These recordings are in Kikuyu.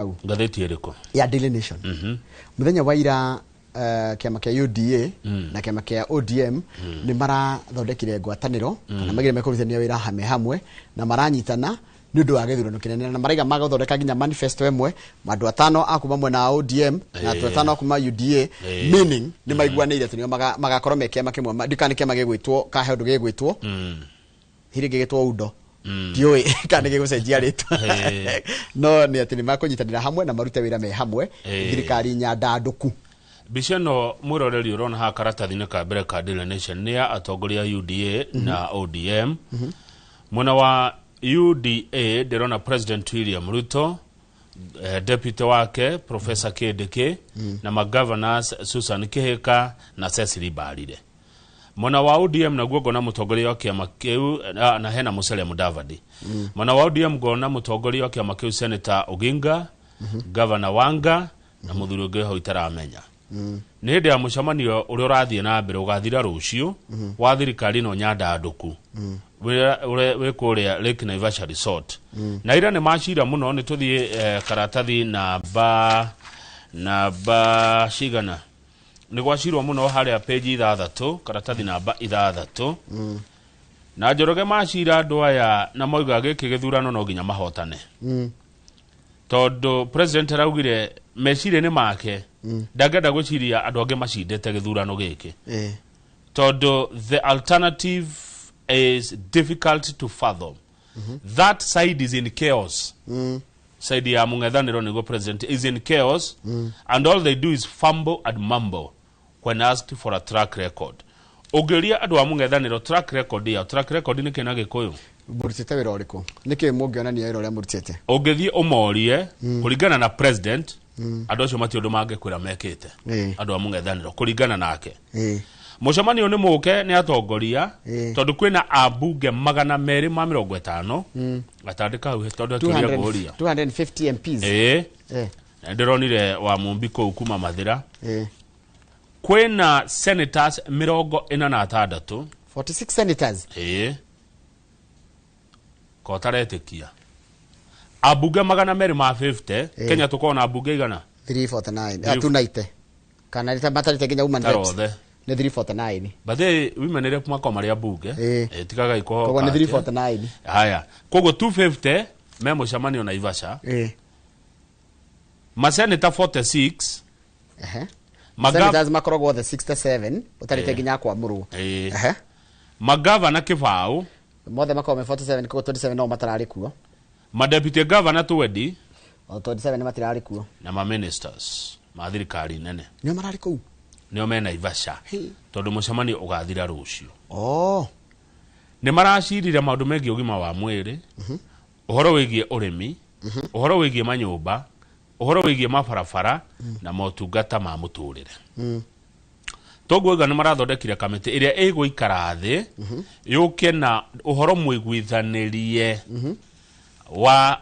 Hau. Ngathĩti ĩrĩkũ? Ya Daily Nation mũthenya wa ira, kĩama kĩa UDA na kĩama kĩa ODM nĩ marathondekire ngwatanĩro kana magire mekũrutithania wĩra hamwe hamwe na maranyitana nĩ ũndũ wa gĩthurano kĩnene, na maraiga magathondeka nginya manifesto ĩmwe, andũ atano a kuma mwena wa ODM na andũ atano a kuma UDA, meaning nĩ maiguanĩire atĩ nĩo magakorwo me kĩama kĩmwe. Ndikana nĩ kĩama gĩgwĩtwo ka he ũndũ gĩgwĩtwo hihi gĩgĩtwo undo, ndiũĩ kana nĩ gĩgũcenjia rĩtwa, no nĩ atĩ nĩ makũnyitanĩra hamwe na marute wĩra me hamwe, thirikari nyandandũku. Mbica ĩno, mwĩroreri, ũrona haha karatathi-inĩ ka mbere ka Daily Nation nĩ ya atongoria a UDA na ODM. Mwena wa UDA ndĩrona President William Ruto, deputy wake Professor Kindiki na magovernors Susan Kihika na Cecily Mbarire. Mwena wa ODM naguo ngona mũtongoria wa kĩama kĩu na hena Musalia Mudavadi. Mwena wa ODM ngona mũtongoria wa kĩama kĩu Senator Oginga, Governor Wanga na mũthuri ũngĩ hau itaramenya. Nĩ hĩndĩ ya mũcemanio ũrĩa ũrathiĩ na mbere ũgathira rũciũ wa thirikari ĩno nyandandũku wĩ kũrĩa Lake Naivasha Resort, na ira nĩ macira mũno. Nĩ tũthiĩ karatathi namba cigana? Nĩ gwacirwo mũno harĩa page 6, karatathi namba 6, na Njoroge macira andũ aya na moiga gĩkĩ gĩthurano no nginya mahotane, tondũ president araugire meciria-inĩ make ndangĩenda gwĩciria andũ angĩ macindĩte gĩthurano gĩkĩ, tondũ the alternative is difficult to fathom, that side is in chaos. Side ya mũng'ethanĩro nĩguo president is in chaos and all they do is fumble and mumble when asked for a track record. Ũngĩũria andũ a mũng'ethanĩro track record yao, track record nĩ kĩ na Gĩkũyũ? Mũrutĩte wĩra ũrĩkũ? Nĩkĩ mũngĩonania wĩra ũrĩa mũrutĩte? Ũngĩthiĩ ũmorie, kũringana na president, andũ acio mati ũndũ mangĩkwĩra mekĩte. Andũ a mũng'ethanĩro, kũringana nake, mũcemanio nĩ mũke nĩ atongoria, tondũ kwĩna ambunge 250. Atandĩka hau tondũ akĩũria 200 ngũria. 250 MPs. Ĩĩ. Na ndĩronire wa Mumbi kũu kuma Mathĩra. Kwĩna senators 46. 46 senators. Ĩĩ, ko taretĩkia ambunge 250. Kenya tũkorwo na ambunge igana? 349, 290 kana nĩ matarĩte nginya women reps. Tarothe. Nĩ 349. Bathe women rep makorwo marĩ ambunge. Ĩĩ, tigagai kũhoka Koguo nĩ atĩ. 349. Haya, koguo 250 me mũcemanio Naivasha. Maseneta 46. Senators makoragwo othe 67 ũtarĩte nginya kwamũrwo. Magavana kĩbaũ. Mothe makoragwo me 47, koguo 27 no matararĩ kuo. Madeputy governor 20. O 27 nĩ matirarĩ kuo. Na maministers ma thirikari nene. Nĩo mararĩ kũu. Nĩo me Naivasha, tondũ mũcemanio ũgathira rũciũ. Oh. Nĩ maracirire maũndũ megiĩ ũgima wa mwĩrĩ, ũhoro wĩgiĩ ũrĩmi, ũhoro wĩgiĩ manyũmba, ũhoro wĩgiĩ mabarabara na motungata ma mũtũrĩre. Toguo nĩ marathondekire kamĩtĩ ĩrĩa ĩgũikara thĩ yũke na ũhoro mũiguithanĩrie wa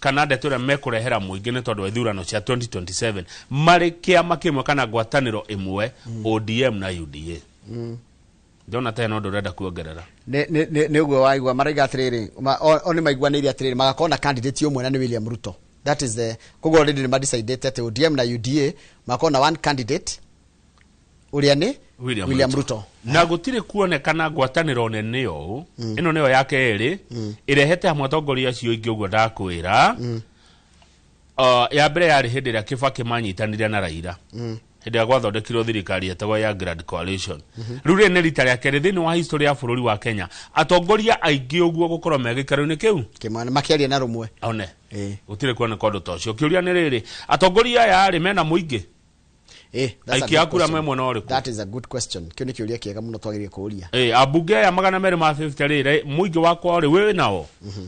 kana ndeto ĩrĩa mekũrehera mũingĩ nĩ tondũ wa ithurano cia 2027 marĩ kĩama kĩmwe kana ngwatanĩro ĩmwe, ODM na UDA. Ndĩrona ta hena ũndũ ũrenda kuongerera. Nĩ ũguo waigua maraiga atĩrĩrĩ, o nĩ maiguanĩire atĩrĩrĩ, magakorwo na candidate ũmwe na nĩ William Ruto. That is the koguo already nĩ madecidĩte atĩ ODM na UDA magakorwo na one candidate ũrĩa nĩ William, William Ruto. Na gũtirĩ kuonekana ngwatanĩro nene ũũ. Ĩno nĩyo ya kerĩ ĩrehete hamwe atongoria acio ingĩ ũguo ndakwĩra. Ya mbere yarĩ hĩndĩ ĩrĩa Kibaki manyitanire na Raila, hĩndĩ ĩrĩa gwathondekirwo thirikari yetagwo ya Grand Coalition. Rĩu rĩrĩ nĩ rita rĩa kerĩ thĩinĩ wa history ya bũrũri wa Kenya atongoria aingĩ ũguo gũkorwo me gĩikaro-inĩ kĩu kĩmwe makĩaria na rũmwe. One gũtirĩ kuoneka ũndũ ta ũcio. Kĩũria nĩ rĩrĩ, atongoria aya rĩ mena mũingĩ? That's a Aikia good a kura question. me mwena ũrĩkũ? That is a good question. Kĩu nĩ kĩũria kĩega mũno twagĩrĩire kũũria. Ambunge aya 250 rĩ, mũingĩ wakwa rĩ wĩ nao?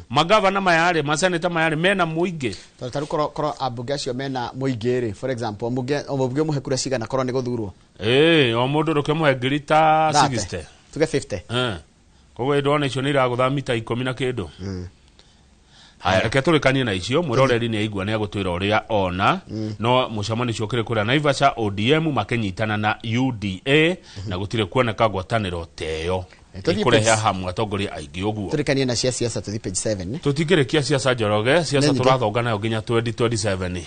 Magavana maya rĩ, maseneta maya rĩ, mena mũingĩ? Tondũ tarĩu korwo ambunge acio mena mũingĩ rĩ, for example, o mũmbunge ũmũhe kura cigana korwo nĩ gũthurwo? O mũndũ rũkĩmũhe ngiri ta 30. 60. Tuge 50. Koguo ndona icio nĩ iragũtha mita 10 na kĩndũ. Haya, reke tũrĩkanie na icio. Mwĩroreri nĩ aigua, nĩ agũtwĩra ũrĩa ona. No mũcemanio ũcio ũkĩrĩ kũrĩa Naivasha, ODM makĩnyitana na UDA, na gũtirĩ kuoneka ngwatanĩro ta ĩyo. Tũthiĩ Ikũrehe page- hamwe atongoria aingĩ ũguo. Tũrĩkanie na cia siasa, tũthiĩ page 7. Tũtingĩrĩkia ciaca, Njoroge. Ciaca Nĩ nyingĩ. tũrathonga nayo nginya 2027.